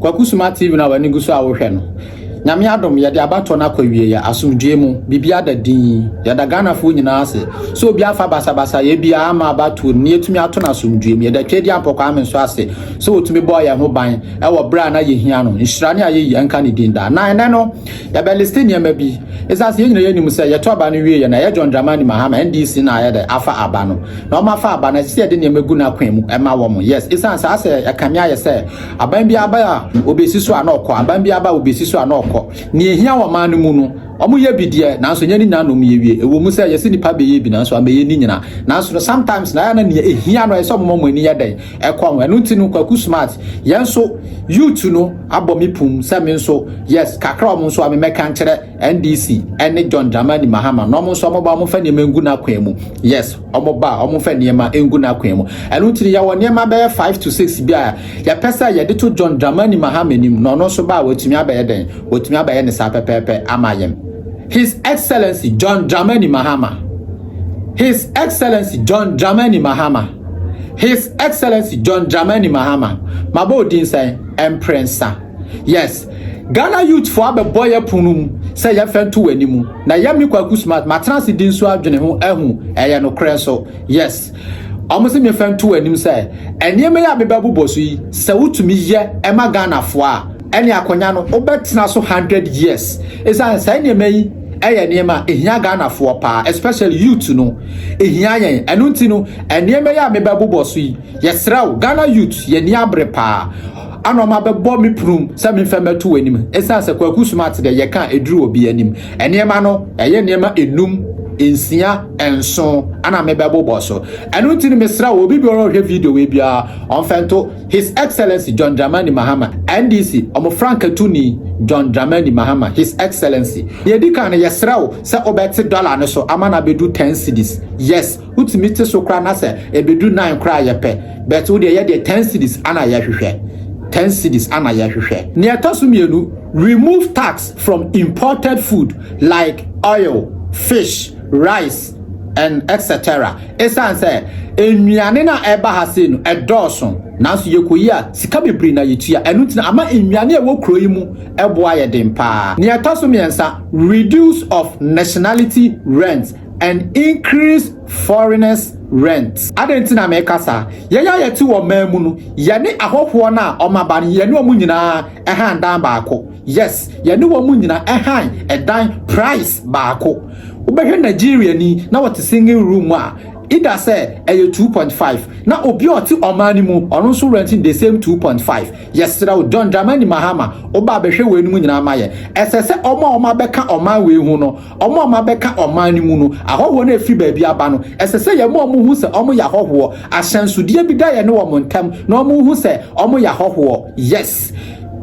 Kwaku Suma TV no a w'ani gu so a wohwɛ no. Nyame adom, yɛde abatɔ no akɔ awieɛ asomdwoe mu, biribi ada din. Yɛda Ghanafoɔ nyinaa ase sɛ obi afa basabasa yɛ biara ama abatoɔ no na yɛtumi ato no asomdwoe mu. Yɛda Twedi Ampɔkwame nso ase sɛ wɔtumi bɔɔ yɛn ho ban ɛwɔ berɛ a na yɛhia no. Nhyira ne ayɛyi ɛnka ne din daa. Na ɛnɛ no, yɛbɛlist nneɛma bi. Ɛsiane sɛ yɛn nyinaa yɛnim sɛ yɛto aba no wie yɛ na ɛyɛ John Dramani Mahama NDC na ayɛ dɛ afa aba no. Na ɔma afa aba no, ɛsɛ sɛ yɛde nneɛma gu n'akwan mu ɛma wɔn. Yes, ɛsiane saa sɛ ɛkame ayɛ sɛ aban bi aba a obesi so a na ɔkɔ, aban bi aba a obesi so a na ɔkɔ. Nea ehia wɔ ɔman no mu no, ɔmo yɛ bi deɛ, nanso nyɛ ne nyinaa na ɔmo yɛ wie. Ɛwɔ mu sɛ yɛsɛ nipa bɛyɛ bi, nanso amɛyɛ ne nyinaa. Nanso no, sometimes na ayɛ na nea ehia no, ɛsɛ ɔmo ma ɔmo ani yɛ dɛn ɛkɔ ho. Ɛno nti no, Kwaku Smart, yɛn nso youth no abɔ mi pum sɛ me nso, yes, kakra ɔmo nso a me mɛka nkyerɛ NDC ɛne John Dramani Mahama na ɔmo nso ɔmo ba, ɔmo fa nneɛma ngu n'akwan mu. Yes, ɔmo ba, ɔmo fa nneɛma ngu n'akwan mu. Ɛno nti yɛwɔ nneɛma bɛyɛ five to six bi a yɛpɛ sɛ yɛde to John Dramani Mahama anim na ɔno nso ba a watumi abɛyɛ dɛn, watumi abɛyɛ ne saa pɛpɛɛpɛ ama yɛn. His Excellency John Dramani Mahama, His Excellency John Dramani Mahama, His Excellency John Dramani Mahama, mabɔ odin sɛn mprɛnsa. Yes, Ghana youth fo abɛbɔ yɛ pono mu sɛ yɛfɛ nto wɔ anim na yɛmi Kwaku Smart matena ase di nso adwene ho ahu ɛyɛ nokorɛ nso. Yes, ɔmo sɛ mefɛ nto wɔ anim sɛ nneɛma yi a mebɛbobɔ so yi, sɛ wotumi yɛ ɛma Ghanafoɔ a, ɛne akonnwa no wobɛtena so 100 years. Ɛsiane saa nneɛma yi ɛyɛ nneɛma a ehia Ghanafoɔ paa, especially youth no, ehia yɛn. Ɛno nti no, nneɛma yi a mebɛbobɔ so yi, yɛsrɛ wo, Ghana youth, yɛni abere paa ana ɔma bɛbɔ me punum sɛ memfɛ mɛto w'anim. Ɛsiane sɛ Kwaku Smart deɛ, yɛka ɛduru obi anim. Nneɛma no ɛyɛ nneɛma enum, nsia, nson ana mebɛbobɔ so. Ɛno nti no, mesrɛ wo, obi biara ɔhwɛ video wei biara, ɔmfɛnto His Excellency John Dramani Mahama, NDC ɔmo frankatuni John Dramani Mahama, His Excellency. Yɛdi kan no, yɛsrɛ wo sɛ wobɛte dollar no so ama no abɛdu 10 cedis. Yes, wotumi te so koraa na sɛ ɛbɛdu 9 koraa yɛpɛ, but wo deɛ, yɛdeɛ 10 cedis ana yɛhwehwɛ, 10 cedis ana yɛhwehwɛ. Nea ɛtɔ so mmienu, remove tax from imported food like oil, fish, rice and etc. Ɛsiane sɛ nnuane no a ɛba ha sei no ɛdɔɔso, nanso yɛkɔyi a sika bebree na yɛtua. Ɛno nti ama nnuane a ɛwɔ kuro yi mu ɛboa yɛ den paa. Nea ɛtɔ so mmiɛnsa, reduce of nationality rent and increase foreigners rent. Adɛn nti na mɛka saa? Yɛn a yɛte wɔ man mu no, yɛne ahɔhoɔ no a ɔmaba no, yɛne wɔn nyinaa ɛhan dan baako. Yes, yɛne wɔn nyinaa ɛhan ɛdan price baako. Wobɛhwɛ Nigeria ni na wɔte single room a, either sɛ ɛyɛ 2.5, na obi a ɔte ɔman no mu, ɔno nso renting the same 2.5. Yɛsrɛ wo, John Dramani Mahama, woba abɛhwɛ wei no mu nyinaa ma yɛ. Ɛsɛ sɛ ɔmo a ɔmo abɛka ɔman wei ho no, ɔmo a ɔmo abɛka ɔman no mu no, ahɔhoɔ no efiri baabi aba no, ɛsɛ sɛ yɛn mu a ɔmo hu sɛ ɔmo yɛ ahɔhoɔ, ahyɛnsodeɛ bi da yɛn ne wɔn ntam na ɔmo hu sɛ ɔmo yɛ ahɔhoɔ. Yes,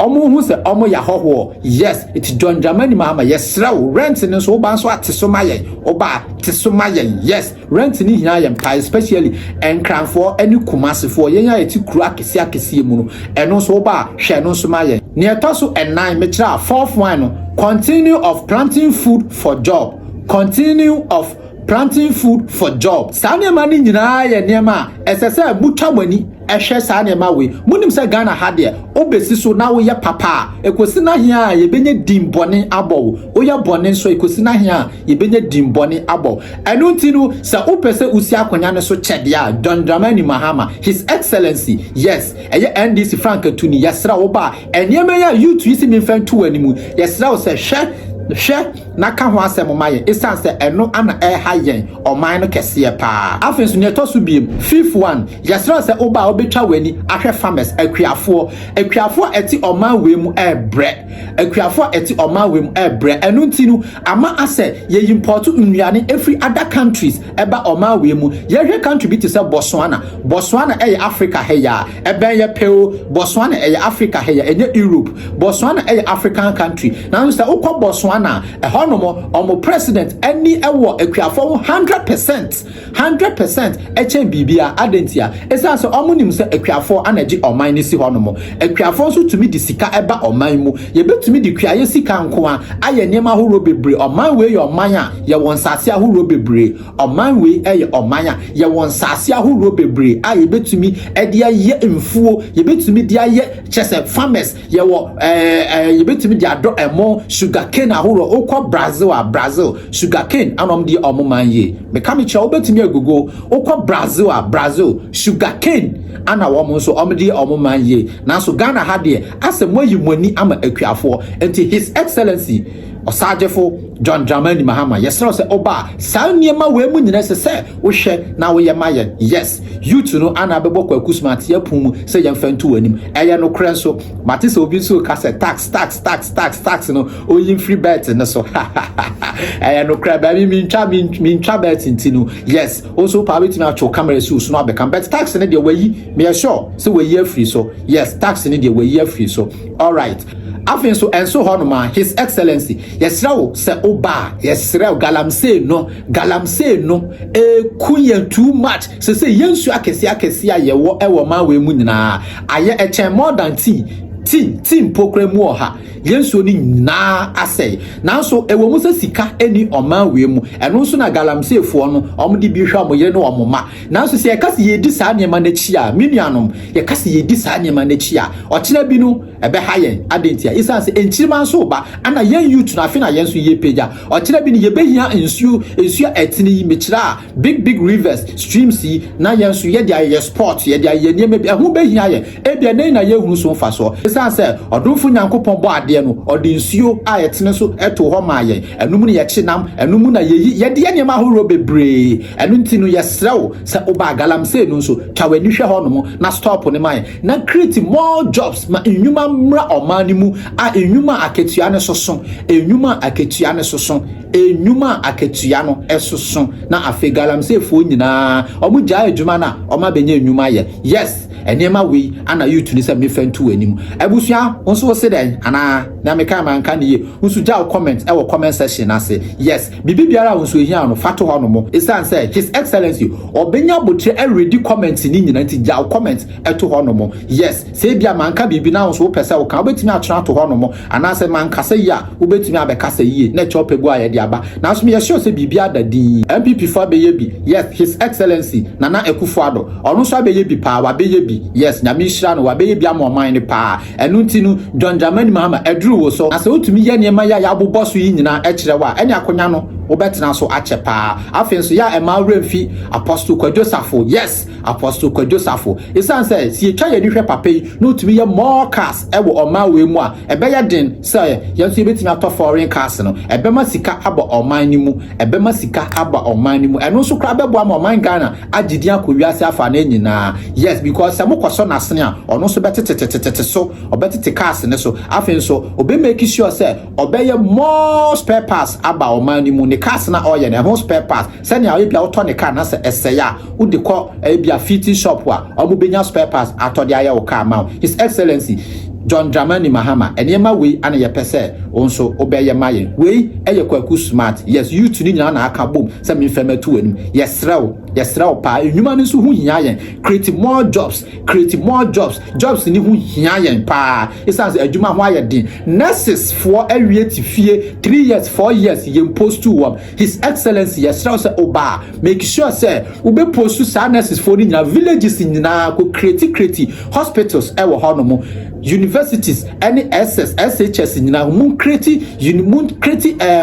ɔmo hu sɛ ɔmo yɛ ahɔhoɔ. Yes, eti John Dramani Mahama, yɛsrɛ wo, rent no nso, woba nso ate so ma yɛn, woba te so ma yɛn. Yes, rent no hia yɛn paa, especially Nkranfoɔ ne Kumasefoɔ, yɛn a yɛte kuro akɛseɛ akɛseɛ mu no. Ɛno nso woba a, hwɛ ɛno nso ma yɛn. Nea ɛtɔ so ɛnan, mekyerɛ a fourth one no, continue of planting food for job, continue of planting food for job. Saa nneɛma no nyinaa yɛ nneɛma a ɛsɛ sɛ mutwa mo ani ɛhwɛ saa nneɛma wei. Munim sɛ Ghana ha deɛ, wobɛsi so na woyɛ papa a, ɛkɔsi n'ahia a yɛbɛnya din bɔne abɔ wo. Woyɛ bɔne nso, ɛkɔsi n'ahia a yɛbɛnya din bɔne abɔ wo. Ɛno nti no, sɛ wopɛ sɛ wosi akonnwa no so kyɛdeɛ a, John Dramani Mahama, His Excellency, yes, ɛyɛ NDC frankatuni, yɛsrɛ wo ba a, nneɛma yi a youth yi si memfa nto w'anim, yɛsrɛ wo sɛ hwɛ, hwɛ na ka ho asɛm ma yɛn, ɛsiane sɛ ɛno ana ɛha yɛn ɔman no kɛseɛ paa. Afei nso, nea ɛtɔ so biem, fifth one, yɛsrɛ sɛ woba a, wobɛtwa w'ani ahwɛ farmers, akuafoɔ. Akuafoɔ a ɛte ɔman wei mu ɛɛbrɛ, akuafoɔ a ɛte ɔman wei mu ɛɛbrɛ. Ɛno nti no, ama asɛ yɛ import nnuane ɛfiri other countries ɛba ɔman wei mu. Yɛhwɛ country bi te sɛ Botswana. Botswana ɛyɛ Africa ha yi a ɛbɛn yɛ pɛo. Botswana ɛyɛ Africa ha yi a, ɛnyɛ Europe. Botswana ɛyɛ African country, nanso sɛ wokɔ Botswana a, ɛhɔnom Ɛhɔnom ɔmo president ani ɛwɔ akuafoɔ ho 100%, 100% ɛkyɛn biribia. Adantia ɛsiane sɛ ɔmo nim sɛ akuafoɔ ana gye ɔman no si hɔnom. Akuafoɔ nso tumi de sika ɛba ɔman mu. Yɛbɛtumi de kuayɛ sika nko a ayɛ nneɛma ahorow bebree. Ɔman wei yɛ ɔman a yɛwɔ nsase ahorow bebree. Ɔman wei ɛyɛ ɔman a yɛwɔ nsase ahorow bebree a yɛbɛtumi ɛde ayɛ mfuo, yɛbɛtumi de ayɛ kyɛ sɛ farmers yɛwɔ ɛɛ ɛɛ yɛbɛtumi de adɔ ɛmo, sugar cane ahorow. Wokɔ Brazil a, Brazil sugar cane ana ɔmo de ɔmo man yie. Meka mi kyerɛ, wobɛtumi agogo. Wokɔ Brazil a, Brazil sugar cane ana wɔn nso ɔmo de ɔmo man yie. Nanso Ghana ha deɛ, asɛ mo ayi mo ani ama akuafoɔ. Nti His Excellency Ɔsagyefo John Dramani Mahama, yɛsrɛ sɛ ɔba a, saa nneɛma wei mu nyinaa sɛ wohwɛ na woyɛ ma yɛn. Yes, youth no ana bɛbɔ Kwaku Smart yɛpon mu sɛ yɛmfa nto w'anim. Ɛyɛ nokorɛ nso. Mate sɛ obi nso ka sɛ tax, tax, tax, tax, tax no oyi mfiri belt no so. Ɛyɛ nokorɛ. Baabi mintwa belt nti no, yes, wo nso paa bɛtumi atwo camera si wo so no abɛka. But tax no deɛ wayi, meyɛ sure sɛ wayi afiri so. Yes, tax no deɛ wayi afiri so. Alright, afei nso ɛnso hɔnom a, His Excellency, yɛsrɛ wo sɛ woba a, yɛsrɛ wo, galamsey no, galamsey no eku yɛn too much. Sɛ yɛn nsuo akɛseɛ akɛseɛ a yɛwɔ ɛwɔ man wei mu nyinaa ayɛ ɛkyɛn more than tea mpokura mu wɔ ha. Yɛn nsuo no nyinaa asɛe. Nanso ɛwɔ mu sɛ sika ɛni ɔman wei mu. Ɛno nso na galamseyfoɔ no wɔn de bi hwɛ wɔn yere ne wɔn mma. Nanso sɛ yɛka sɛ yɛdi saa nneɛma n'akyi a, me nuanom, yɛka sɛ yɛdi saa nneɛma n'akyi a, ɔkyena bi no ɛbɛha yɛn. Adantia esan sɛ nkyirima nso ba ana yɛn youth no afe na yɛn nso yɛ pagya. Ɔkyena bi no yɛbɛhia nsuo, nsuo ɛtene yi mekyerɛ a, big big rivers, streams yi na yɛn nso yɛde ayɛ sport, yɛde ayɛ nneɛma bi, ɛho bɛhia yɛn. Ebia ne na yɛhunu so mfasoɔ esan sɛ ɔdomfo Nyankopɔn bɔ adeɛ no, ɔde nsuo a yɛtene so ɛto hɔ maa yɛn. Ɛno mu no yɛkye nam, ɛno mu na yɛyi yɛde yɛ nneɛma ahorow bebree. Ɛno nti no yɛsrɛ wo sɛ woba, galamsey no nso twa w'ani hwɛ hɔ nom na stop ne ma yɛn, na create more jobs ma nnwuma mmra ɔman no mu, a nnwuma akatua no soso, nnwuma akatua no soso, nnwuma akatua no soso. Na afei galamseyfoɔ nyinaa ɔmo gyaa adwuma no a, ɔmo abɛnya nnwuma yɛ. Yes, nneɛma wei ana youth ni sɛ mefa nto w'anim. Abusua nso wo se dɛn anaa na meka ma nka ne yie? Nso gya wo comment ɛwɔ comment section ase. Yes, biribi biara a wo nso ehia no, fa to hɔ nom. Ɛsiane sɛ His Excellency ɔbɛnya abotire ɛredi comment ne nyinaa nti, gya wo comment ɛto hɔ nom. Yes, sɛ ebia manka biribi na wo nso wopɛ sɛ woka, wobɛtumi atwena ato hɔ nom, anaasɛ mankasa yie a, wobɛtumi abɛkasa yie na ɛkyɛ wopɛ gu a yɛde aba. Nanso meyɛ sure sɛ biribi ada din. NPP fo abɛyɛ bi. Yes, His Excellency Nana Akufo Addo, ɔno nso abɛyɛ bi paa, wabɛyɛ bi. Yes, Nyame nhyira no, wabɛyɛ bi ama ɔman no paa. Ɛno nti no, John Dramani Mahama, ɛduru wo so. Na sɛ wotumi yɛ nneɛma yi a yɛabobɔ so yi nyinaa ɛkyerɛ wo a, ɛne akonnwa no wobɛtena so akyɛ paa. Afei nso yɛ a ɛma werɛ mfi Apostle Kwadwo Safo. Yes, Apostle Kwadwo Safo, ɛsiane sɛ si yɛtwa yɛn hwɛ papa yi na otumi yɛ more cars ɛwɔ ɔman wei mu a, ɛbɛyɛ den sɛ yɛn nso yɛbɛtumi atɔ foreign cars no. Ɛbɛma sika aba ɔman no mu, ɛbɛma sika aba ɔman no mu. Ɛno nso koraa bɛboa ma ɔman Ghana agye din akɔ wiase afa ne nyinaa. Yes, because sɛ mokɔsɔ n'asene a, ɔno nso bɛtetetetete so, ɔbɛtete cars ne so. Afei nso ɔbɛ make sure sɛ ɔbɛyɛ more spare parts aba ɔman no mu. Ne cars na ɔyɛ no, ɛho spare parts, sɛnea ɔyɛ bia wotɔ ne car na sɛ ɛsɛe a, wode kɔ ebia fitting shop a, ɔmo bɛnya spare parts atɔ de ayɛ wo car ma wo. His Excellency John Dramani Mahama, nneɛma wei ana yɛpɛ sɛ wo nso wobɛyɛ ma yɛn. Wei ɛyɛ Kwaku Smart. Yes, youth no nyinaa na aka bom sɛ memfɛ mɛto w'anim. Yɛsrɛ wo, yɛsrɛ wo paa. Nnwuma no nso ho hia yɛn. Create more jobs, create more jobs. Jobs ni ho hia yɛn paa, ɛsiane sɛ adwuma ho ayɛ den. Nurses foɔ awie te fie 3 years, 4 years, yɛn post wɔm. His Excellency, yɛsrɛ wo sɛ wobaa, make sure sɛ wobɛ post saa nurses foɔ no nyinaa villages nyinaa, kɔ create hospitals ɛwɔ hɔnom, universities ɛne SS, SHS nyinaa. Mu create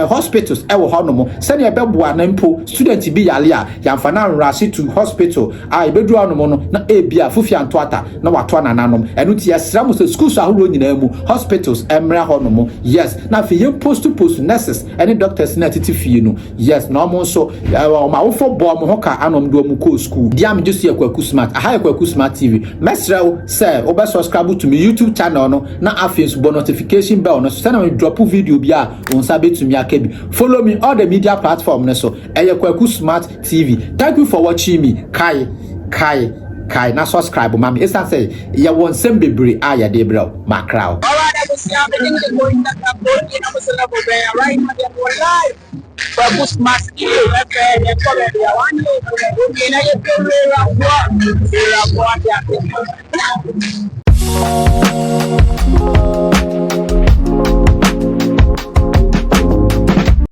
hospitals ɛwɔ hɔnom sɛnea ɛbɛboa na mpo student bi yale a, yɛamfa no anrase to hospital a yɛbɛduru hɔnom no na ebia fufi antoata na watoa nananom. Ɛno nti yɛsrɛ mo sɛ schools ahodoɔ nyinaa mu hospitals ɛmmra hɔnom. Yes, na afei yɛn post nurses ɛne doctors na ɛtete fie no. Yes, na ɔmo nso ɔmo awofo bɔ ɔmo ho ka anom de ɔmo kɔɔ school. Deɛ amegye so yɛ Kwaku Smart. Aha yɛ Kwaku Smart TV. Mɛsrɛ wo sɛ wobɛ subscribe to me YouTube channel no, na afei nso bɔ notification bell no so sɛnea me drop video bi a, wo nsa bɛtumi aka bi. Follow me all the media platform no so, ɛyɛ Kwaku Smart TV. Thank you for watching me. Kai kai kai na subscribe ma me, ɛsiane sɛ yɛwɔ nsɛm bebree a yɛde brɛ wo makra wo. Alright. Right now, they're live. Kwaku Smart Studio FM yɛkɔ baabi a wɔn owie na yɛpɛ wura boa wura boa de ate.